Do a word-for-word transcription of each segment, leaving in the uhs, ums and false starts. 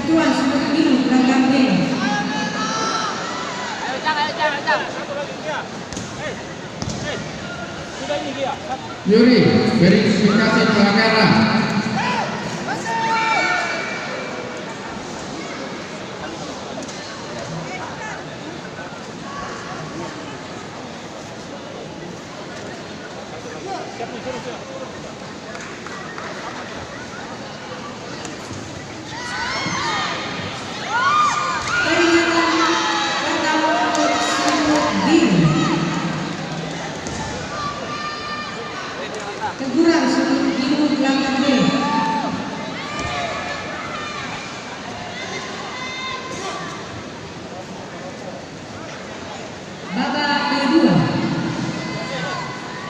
Tuan sudah biru pelanggan B. Yuri, verifikasi pelanggaran. Peringatan pertama untuk Sumut Biru. Teguran Sumut Biru pelanggar B. Babak kedua.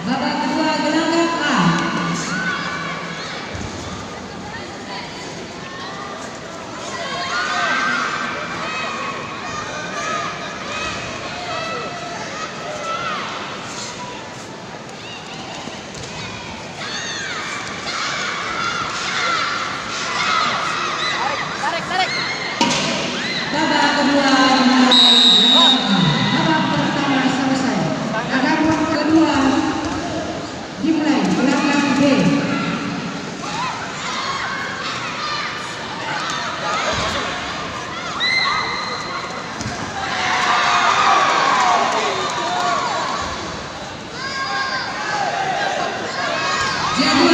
Babak kedua, gelanggang A. Babak kedua dimulai. Babak pertama selesai. Babak kedua dimulai. Belakang B. Jadi,